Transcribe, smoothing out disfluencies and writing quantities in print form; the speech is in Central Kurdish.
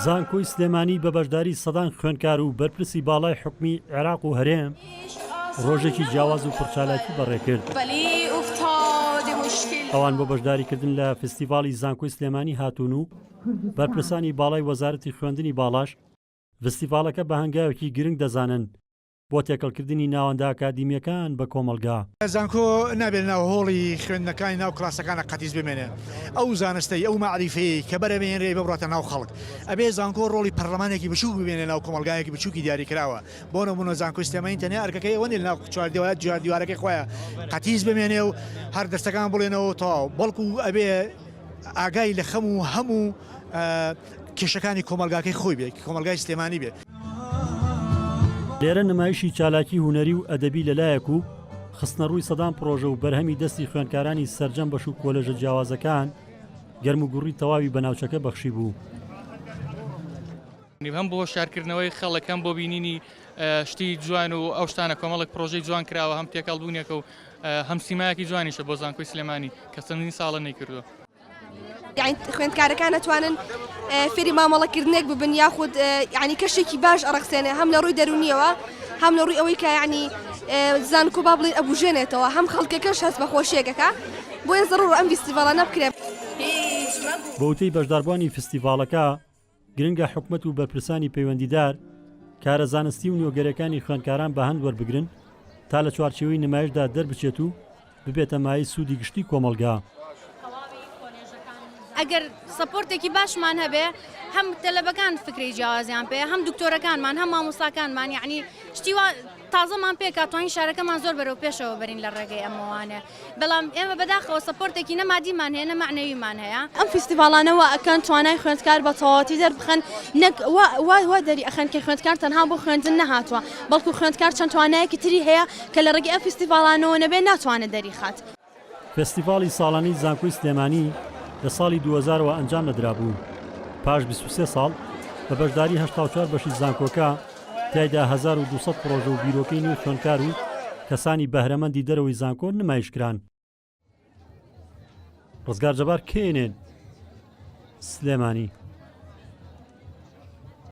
زانکۆی سلێمانی بە بەشداری سەدان خوێندکار و بەرپرسی باڵای حکومی عێراق و هەرێم ڕۆژێکی جیاواز و پڕچالاکی بەڕێکرد. ئەوان بۆ بەشداریکردن لە فستیڤاڵی زانکۆی سلێمانی هاتوون و بەرپرسانی باڵای وەزارەتی خوێندنی باڵاش ڤستیڤاڵەکە بە هەنگاوێکی گرنگ دەزانن بۆ تێکەڵکردنی ناوەندە ئەکادیمییەکان بە کۆمەڵگا. زانکۆ نابێ لەناو هۆڵی خوێندنەکانی ناو کلاسەکانا قەتیس بمێنێ، ئەو زانستەی، ئەو مەعریفەیەی کە بەرهەمێنرێ ئەبێ بڕواتە ناو خەڵک. ئەبێ زانکۆ ڕۆڵی پەرلەمانێکی بچووک ببینێ ناو کۆمەڵگایەکی بچووکی دیاریکراوە. بۆ نموونە زانکۆی سلێمانی تەنیا ئەرکەکەی ئەوە نیە لەناو چواردیوارەکەی خۆیا قەتیس بمێنێ و هەر دەرسەکان بڵێنەوە و تەواو، بەڵکو ئەبێ ئاگای لە خەم و هەموو کێشەکانی کۆمەڵگاکەی خۆی بێ، کۆمەڵگای سلێمانی بێ. لێرە نمایشی چالاکی هونەری و ئەدەبی لەلایەک و خستنەڕووی سەدان پڕۆژە و بەرهەمی دەستی خوێندکارانی سەرجەم بەش و کۆلێژە جیاوازەکان گەرموگوڕی تەواوی بە ناوچەکە بەخشیبوو. هەم بۆ هۆشیارکردنەوەی خەڵک هەم بۆ بینینی شتی جوان و ئەو شتانە کۆمەڵێک پرۆژەی جوان کراوە هەم تێکەڵبوونێکە و هەم سیمایەکی جوانیشە بۆ زانکۆی سلێمانی کە چەندین ساڵە نەیکردووە. یانی خوێندکارەکان ئەتوانن فێری مامەڵەکردنێک ببن یاخود یعنی کەشێکی باش ئەڕەخسێنێ هەم لە ڕووی دەرونیەوە هەم لە ڕووی ئەوەی کە یعنی زانکۆ با بڵێن ئەبوژێنێتەوە هەم خەڵکەکەش هەست بە خۆشیەکەکە بۆیە زەڕوڕ ئەم فیستیڤاڵانە بکرێ. بە وتەی بەشداربووانی فستیڤاڵەکە، گرنگە حکومەت و بەرپرسانی پەیوەندیدار کارە زانستی و نوێگەرەکانی خوێندکاران بە هەند وەربگرن تا لە چوارچێوەی نمایشدا دەربچێت و ببێتە مایەی سوودی گشتی کۆمەڵگا. ئەگەر سەپۆرتێکی باشمان هەبێ هەم تەلەبەکان فکرەی جیاوازیان پێیە هەم دکتۆرەکانمان هەم مامۆستاکانمان یەعنی شتی وا تازەمان پێکا توانین شارەکەمان زۆر بەرەو پێشەوە بەرین لە ڕێگەی ئەمەوانێ بەڵام ئێمە بەداخەوە سەپۆرتێکی نە مادیمان هەیە نە مەعنەویمان هەیە. ئەم فیستیڤاڵانە وا ئەکەن توانای خوێندکار بە تەواوەتی دەربخەن نەک وا وا وا دەری ئەخەن کە خوێندکار تەنها بۆ خوێندن نەهاتووە بەڵکو خوێندکار چەند توانایەکی تری هەیە کە لە ڕێگەی ئەم فیستیڤاڵانەوە نەبێ ناتوانێت دەریخات. فێستیڤاڵی ساڵانەی زانکۆی سلێمانی لە ساڵی 2000 ەوە ئەنجام نەدرابوو، پاش 23 ساڵ بە بەشداری 84 بەشی زانکۆکە، تیایدا 1200 پڕۆژە و بیرۆکەی نوێی خوێندکار و کەسانی بەهرەمەندی دەرەوەی زانکۆ نمایشکران. ڕزگار جەبار، KNN، سلێمانی.